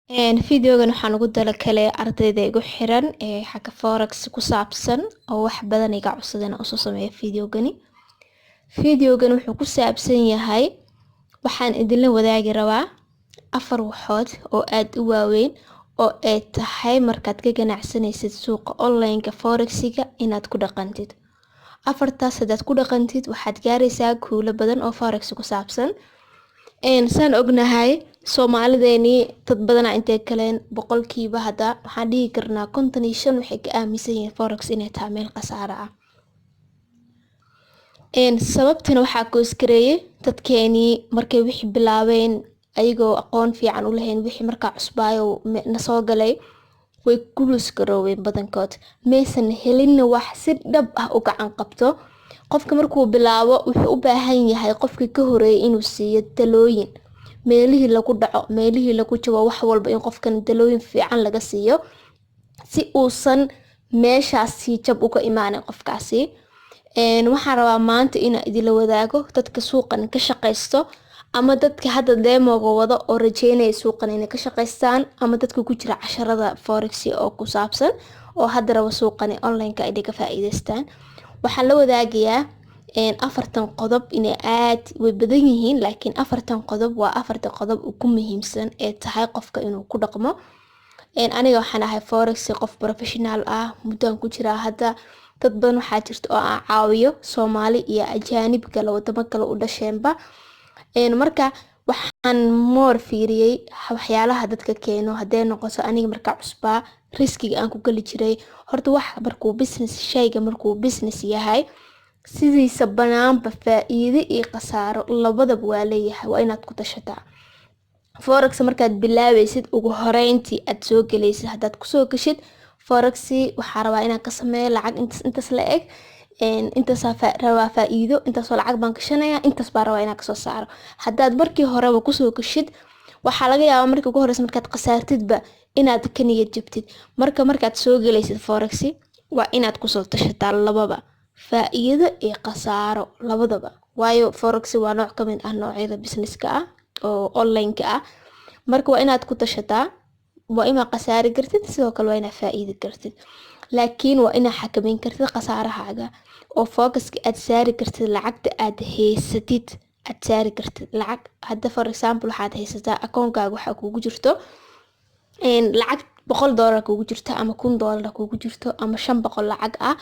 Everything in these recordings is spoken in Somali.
Videogan waxaan ugu talagalay ardayda igu xiran ee xagga forex ku saabsan oo wax badan iga codsadeen inaan usoo sameeyo videogani. Videogan wuxuu ku saabsan yahay, waxaan idinla wadaagi rabaa afar waxood oo aad u waaweyn oo ay tahay markaad ka ganacsanaysid suuqa online-ka forexiga inaad ku dhaqantid. Afartaas haddaad ku dhaqantid, waxaad gaaraysaa guulo badan oo forex ku saabsan. Saan ognahay, Soomaalideenii dad badanaa intay kaleen, boqolkiiba hadda waxaan dhihi karnaa 55 waxay ka aaminsan yihiin forex inay tahay meel khasaare ah. Sababtana waxaa koos-gareeyay dadkeenii markay wixii bilaabeen ayagoo aqoon fiican u lahayn, wixii markaa cusbaayo nasoo galay, way ku lose garoobeen badankood. Maysan helinna wax si dhab ah u gacan qabto. Qofka markuu bilaabo wuxuu u baahan yahay qofkii ka horeeyay inuu siiyo talooyin, meelihii lagu dhaco, meelihii lagu jabo, wax walba in qofkan talooyin fiican laga siiyo si uusan meeshaasi jab uga imaanin qofkaasi. Waxaan rabaa maanta inaan idinla wadaago dadka suuqan ka shaqaysto ama dadka hadda demoga wado oo rajeynaya suuqan inay ka shaqaystaan ama dadka ku jira casharada forex oo ku saabsan oo hadda raba suuqani online-ka inay ka faa'iidaystaan. Waxaan la wadaagayaa afartan qodob. Inay aad way badan yihiin, laakiin afartan qodob waa afarta qodob ugu muhiimsan ee tahay qofka inuu ku dhaqmo. Aniga waxaan ahay forex qof professional ah, muddaan ku jiraa hadda. Dad badan waxaa jirta oo aan caawiyo, Soomaali iyo ajaanib kale, wadamo kale u dhasheenba. Marka waxaan more fiiriyey waxyaalaha dadka keeno. Hadday noqoto aniga markaa cusbaa, riskiga aan ku geli jiray. Horta wax markuu business, shayga markuu business yahay, sidiisa banaanba faa'iido iyo khasaaro labadaba waa leeyahay. Waa inaad ku tashataa. Forex markaad bilaabeysid, ugu horeyntii aad soo galeysid, haddaad kusoo gashid forex "Waxaa rabaa inaan ka sameeyo lacag intaas intaas la eg, intaasaa rabaa faa-iido, intaasoo lacag baan gashanaya, intaas baan rabaa inaan kasoo saaro," haddaad markii horeba kusoo gashid, waxaa laga yaabaa markii ugu horeysa markaad khasaartidba inaad ka niyad jabtid. Marka markaad soo galaysid forex waa inaad kusoo tashataa lababa, faa-iido iyo khasaaro labadaba, waayo forex waa nooc kamid ah noocyada businesska ah oo online-ka ah. Marka waa inaad ku tashataa, waa inaad khasaari kartid, sidoo kale waa inaad faa-iidi kartid, laakiin waa inaad xakameyn kartid khasaarahaaga oo focuska aad saari kartid lacagta aad haysatid aad saari kartid lacag. Hadda, for example, waxaad haysataa akoonkaaga waxaa kugu jirto lacag $100 kugu jirto ama $1000 kugu jirto ama 500 lacag ah.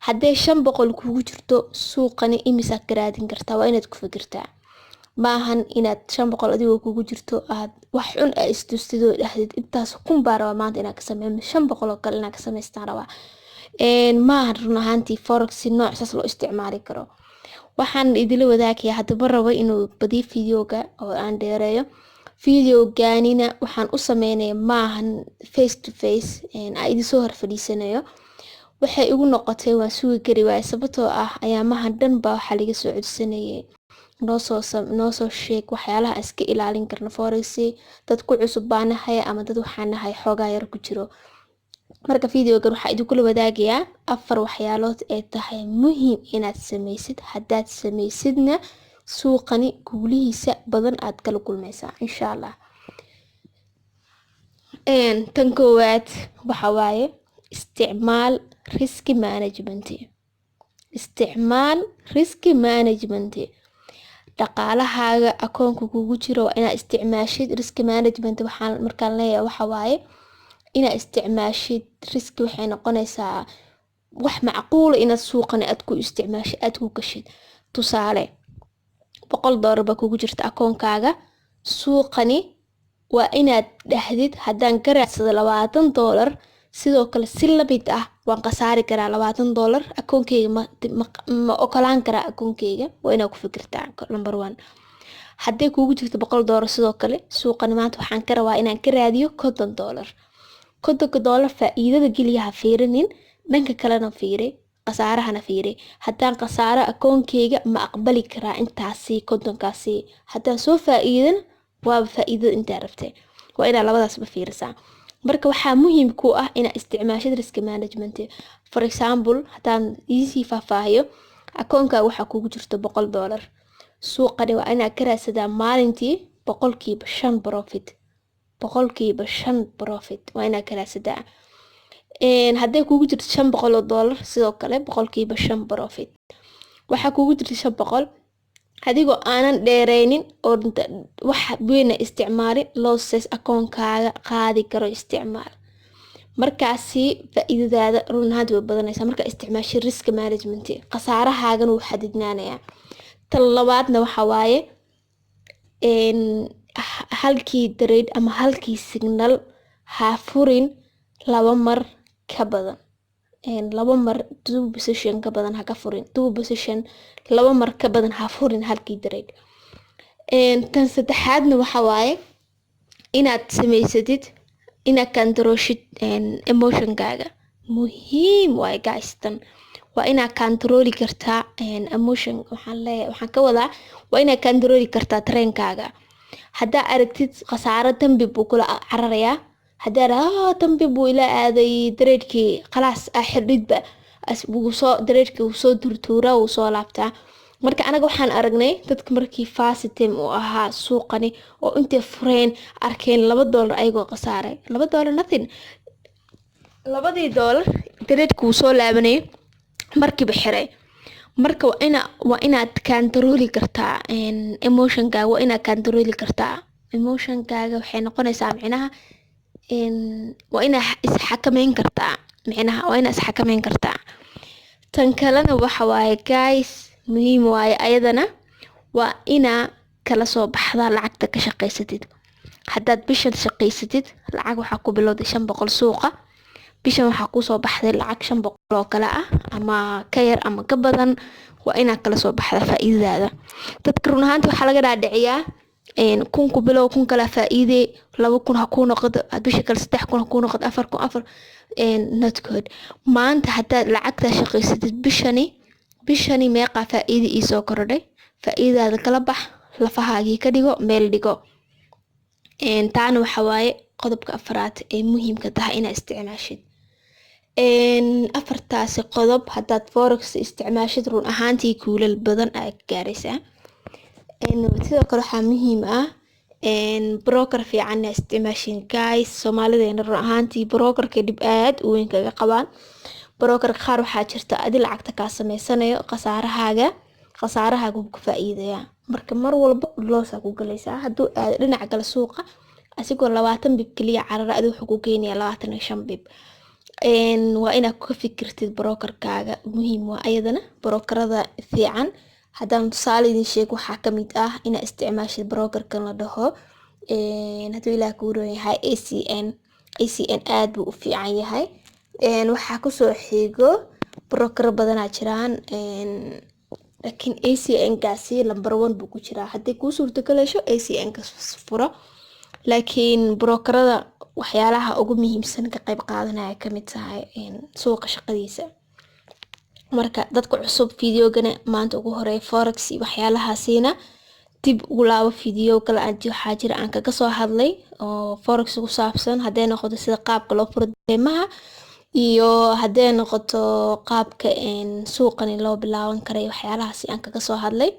Haddee 500 kugu jirto, suuqani imisaad ka raadin kartaa? Waa inaad ku fikirtaa. Maahan inaad 500 adigoo kugu jirto aad wax xun aa istustid oo dhahdid "Intaas kun baa rabaa maanta inaan ka sameeyo, 500 oo kale inaan ka samaystaan rabaa." Maahan run ahaantii forex nooc saas loo isticmaali karo. Waxaan idila wadaagaya hadda, ma rabo inuu badiyo videoga oo aan dheereeyo videoganina. Waxaan u sameynaya maahan face to face aan idinsoo hor fadhiisanayo. Waxay igu noqotay waan sugi kari waaya, sababtoo ah ayaamahan dhan baa waxaa laga soo codsanayay noosoo sheeg waxyaalaha aan iska ilaalin karno forex. Dad ku cusub baa nahay ama dad waxaan nahay xoogaa yar ku jiro. Marka videogan waxaa idinkula wadaagayaa afar waxyaalood ee tahay muhiim inaad sameysid. Haddaad sameysidna, suuqani guulihiisa badan aad kala kulmeysaa, insha Allah. Tan koowaad waxa waaye isticmaal risk management. Isticmaal risk management. Dhaqaalahaaga akoonka kugu jiro waa inaad isticmaashid risk management. Waxaan markaan leeyahay waxa waaye inaad isticmaashid risk, waxay noqonaysaa wax macquula inaad suuqani aad ku isticmaashid, aad ku gashid. Tusaale, $100 baa kugu jirta akoonkaaga. Suuqani waa inaad dhahdid "Haddaan ka raadsado $20, sidoo kale si lamid ah waan khasaari karaa $20. Akoonkeyga ma ogolaan karaa akoonkeyga?" Waa inaad ku fikirtaa, number one. Hadday kugu jirto $100, sidoo kale suuqani maanta waxaan ka rabaa inaan ka raadiyo $50. $50 faa'iidada keliya ha fiirinin, dhanka kalena fiiri, khasaarahana fiiri. Haddaan khasaaro, akoonkeyga ma aqbali karaa intaasi, kontonkaasi? Haddaan soo faa'iidana, waaba faa'iidada intaa rabtay. Waa inaad labadaasba fiirisaa. Marka waxaa muhiim ku ah inaad isticmaashid risk management. For example, haddaan iisii faahfaahiyo, akoonkaaga waxaa kugu jirto $100. Suuqani waa inaad ka raadsadaa maalintii 5% profit. 5% profit waa inaad ka raadsataa. Hadday kugu jirto $500, sidoo kale 5% profit. Waxaa kugu jirta 500, adigoo aanan dheereynin oo wax weyna isticmaalin, lot size akoonkaaga qaadi karo isticmaal. Markaasi faa-iidadaada run ahaanti way badanaysaa markaa isticmaashay risk management, khasaarahaagana wuu xadidnaanayaa. Tan labaadna waxa waaye, halkii trade ama halkii signal ha furin laba mar ka badan. Laba mar, two position ka badan ha ka furin, two position laba mar ka badan ha furin halkii trade. Tan saddexaadna waxa waaye inaad samaysatid, inaad controlshid emotionkaaga. Muhiim waaye, guys, tan waa inaad controli kartaa emotion. Waxaan leeyahay, waxaan ka wadaa, waa inaad controli kartaa dareenkaaga. Haddaa aragtid khasaaro, dambi buu kula cararayaa. Haddaa ah dambi buu ila aaday tradekii, khalaas, ah xidhidba wuu soo tradekii wuu soo turtuuraa, wuu soo laabtaa. Marka anaga waxaan aragnay dadka markii first time uu ahaa suuqani oo intay fureen arkeen $2 ayagoo khasaaray. $2, nothing. Labadii doolar tradeka wuu soo laabanayay, markiiba xiray. Marka waa inaad controli kartaa emotionkaaga, waa inaad controli kartaa emotionkaaga. Waxay noqonaysaa micnaha waa inaa isxakameyn kartaa, micnaha waa inaa isxakameyn kartaa. Tan kalena waxa waaye, guys, muhiim waaye ayadana, waa inaa kala soo baxdaa lacagta ka shaqaysatid. Haddaad bishan shaqaysatid lacag, waxaa ku bilowday 500 suuqa, bishan waxaa kusoo baxday lacag 500 oo kale ah, ama ka yar ama ka badan, waa inaad kala soo baxda faa'iidadaada. Dadka run ahaanti waxaa laga dhaadhiciyaa 1000 ku bilow, 1000 kala faa'iide, 2000 ha kuu noqdo bisha kale, 3000 ha kuu noqdo, 4000, afar. Not good. Maanta haddaad lacagtaa shaqaysatid, bishani meeqaa faa'iida iisoo kordhay? Faa'iidadaada kala bax, lafahaagii ka dhigo, meel dhigo. Taana waxa waaye qodobka afraad ee muhiimka tahay inaad isticmaashid. Afartaasi qodob haddaad forex isticmaashid, run ahaantii guulal badan aad ka gaaraysaa. Sidoo kale waxaa muhiim ah broker fiican inaad isticmaashin. Guys, Soomaalideena run ahaantii brokerka dhib aad u weyn kaga qabaan. Broker qaar waxaa jirta adi lacagta kaa sameysanayo, khasaarahaaga wuu ka faa'iidayaa. Marka mar walba loss aa ku galaysaa. Hadduu aado dhinaca kale suuqa, asigoo 20 pip kaliya carara, adi wuxuu ku geynayaa 25 pip. Waa inaad ka fikirtid brokerkaaga, muhiim waa ayadana. Brokerada fiican haddaan tusaale idin sheego, waxaa kamid ah inaad isticmaashid brokerkan la dhaho, hadduu Ilaah kuu roon yahay, ACN. ACN aad buu u fiican yahay. Waxaa kusoo xigo brokero badanaa jiraan, laakiin ACN kaasi number one buu ku jiraa. Haddii kuu suurtagelayso, ACN ka furo. Laakiin brokerada waxyaalaha ugu muhiimsan ka qayb qaadanaya kamid tahay suuqa shaqadiisa. Marka dadka cusub, videogana maanta ugu horeeya forex iyo waxyaalahaasiina, dib ugu laabo video kale waxaa jira aan kaga soo hadlay oo forex ku saabsan, hadday noqoto sida qaabka loo furo deemaha iyo hadday noqoto qaabka suuqani loo bilaaban karay, waxyaalahaasi aan kaga soo hadlay.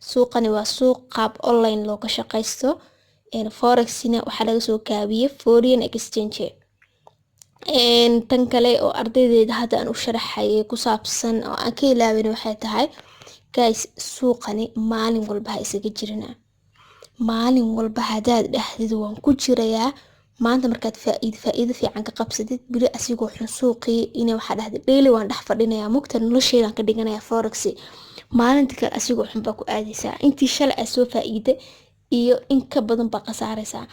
Suuqani waa suuq qaab online looga shaqaysto. Forexna waxaa laga soo gaabiyey foreign exchange. Tan kale oo ardaydeeda hadda aan u sharaxayay ku saabsan oo aan ka ilaawin waxay tahay, guys, suuqani maalin walba ha isaga jirina. Maalin walba haddaad dhahdid waan ku jirayaa, maanta markaad faa'iido fiican ka qabsatid, beri asigoo xun suuqii ina waxaa dhahday daily waan dhex fadhinayaa, mugta nolosheydan ka dhiganayaa forex, maalinta kale asigoo xun baa ku aadaysaa. Intii shalay aad soo faa'iiday iyo in ka badan baa khasaaraysaa.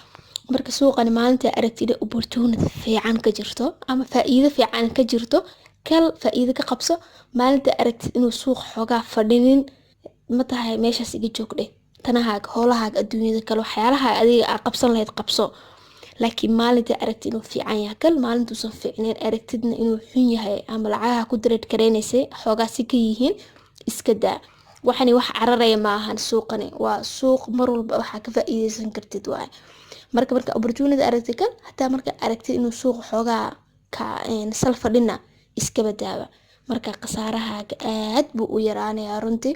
Marka suuqani maalinta aragtid inay opportunity fiican ka jirto ama faa'iido fiican ka jirto, kal, faa'iido ka qabso. Maalinta aragtid inuu suuq xoogaa fadhinin ma tahay, meeshaas iga joog dheh, tanahaaga, howlahaaga adduunyada kale, waxyaalaha adiga aa qabsan lahayd qabso. Laakiin maalinta aragtid inuu fiican yahay kal, maalintuusan fiicnayn aragtidna inuu xun yahay ama lacagaha ku trade gareynaysay xoogaa si ka yihiin, iska daa. Waxani wax cararaya maahan. Suuqani waa suuq mar walba waxaa ka faa'iideysan kartid waaye. Marka opportunity aragtid kal, hataa marka aragtid inuu suuq xoogaa ka sal fadhina, iska badaaba. Marka khasaarahaaga aad buu u yaraanayaa runtii.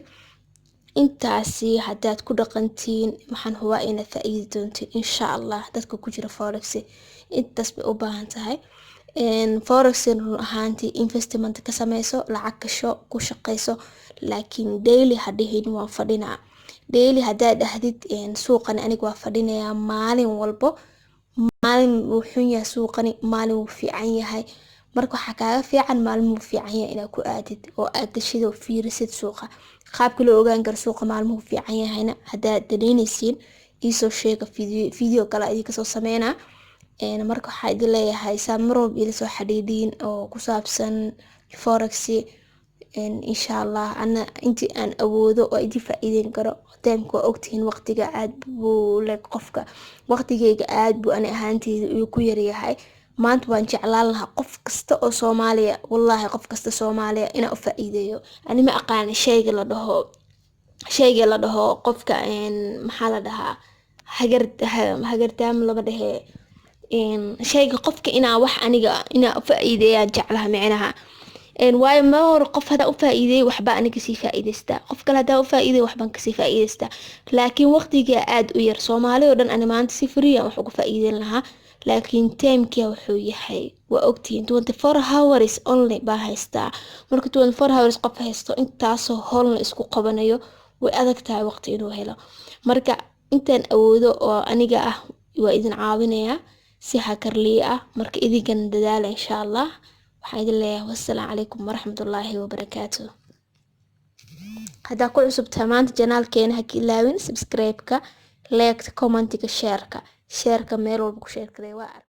Intaasi haddaad ku dhaqantiin, waxaan hubaa inaad faa'iidi doontiin, insha Allah. Dadka ku jira forex intaas bay u baahan tahay. Forex run ahaantii investment ka sameyso, lacag gasho, ku shaqeyso, laakiin daily ha dhihin waan fadhinaa. Daily haddaad dhahdid suuqani aniga waa fadhinayaa maalin walbo, maalin wuu xun yahay suuqani, maalin wuu fiican yahay. Marka waxaa kaaga fiican maalin wuu fiican yahay inaad ku aadid oo aad gashid oo fiirisid suuqa. Qaabka loo ogaan karo suuqa maalmuhu fiican yahayna, haddaad danaynaysiin, iisoo sheega, video kale idinka soo sameynaa. Marka waxaa idin leeyahay saa mar walba ila soo xidhiidhiin oo ku saabsan forex, insha Allah. Ana intii aan awoodo oo idin faa'iideyn karo. Timeka waa ogtihiin, waqtiga aad buu like qofka, waqtigeyga aad buu ani ahaanteyda uu ku yaryahay. Maanta waan jeclaan lahaa qof kasta oo Soomaaliya, wallahi, qof kasta Soomaaliya inaan u faa'iideeyo. Ani ma aqaan shayga la dhaho qofka, maxaa la dhahaa, hagar hagardaam lama dhehe, shayga qofka inaa wax aniga inaa u faa'iideeyaan jeclaha micnaha. Waayo ma hore qof hadaa u faa'iideey, waxba aniga kasii faa'iideystaa, qof kale hadaa u faa'iideey, waxbaan kasii faa'iideystaa, laakiin waqtiga aad u yar. Soomaali oo dhan ani maanta si free aan wax uga faa'iideyn lahaa, laakiin timeka wuxuu yahay waa ogtihiin, 24 hours only baa haystaa. Marka 24 hours qof haysto, intaasoo howlna isku qabanayo, way adag tahay waqti inuu helo. Marka intaan awoodo oo aniga ah waa idin caawinayaa si hakarliye ah. Marka idinkana dadaala, insha Allah. Waxaan idin leeyahay wassalaamu calaykum waraxmatullaahi wabarakaatu. Haddaa ku cusub tahay maanta channelkeena, ha ka ilaawin subscribe-ka, like, commentiga, shareka meel walba ku share garee waa ark.